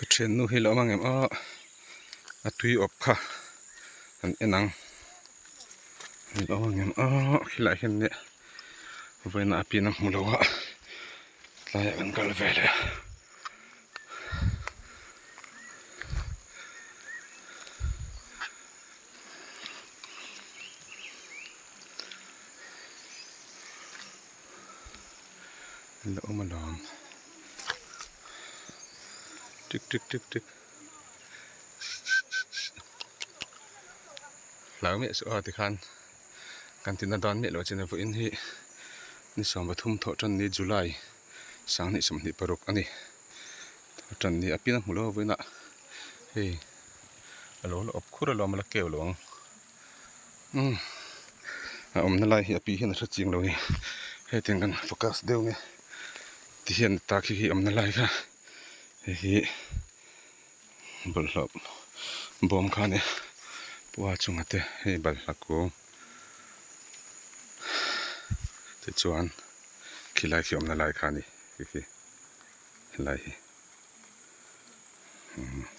Ka thiannu hi lo awm ang em aw a tui awp kha an en ang lo awm ang em aw khilaiah hian nia vawiinah a pian a hmu lo a tlaiah kan kal ve leh a. La awm alawm tik tik tik tik hlau miah suh a tikhan kan tina dan miah loh chin a vawiin hi ni 13 thawh tan ni July 2026 a ni thawh tan ni a pian a hmu lo a vawiinah hei a lo la awp khur alawm a la keu lo ang. Umm a awmna lai hi a pi hian a hre chiang lo a ni hetiang kan focus deuh nge ti hian ta khi hi awmna lai kha hei hi bawlhhlawh bawm kha a ni pua chunga te hei balhla kung tichuan khilai khi awmna lai kha a ni khi khi helai hi umm.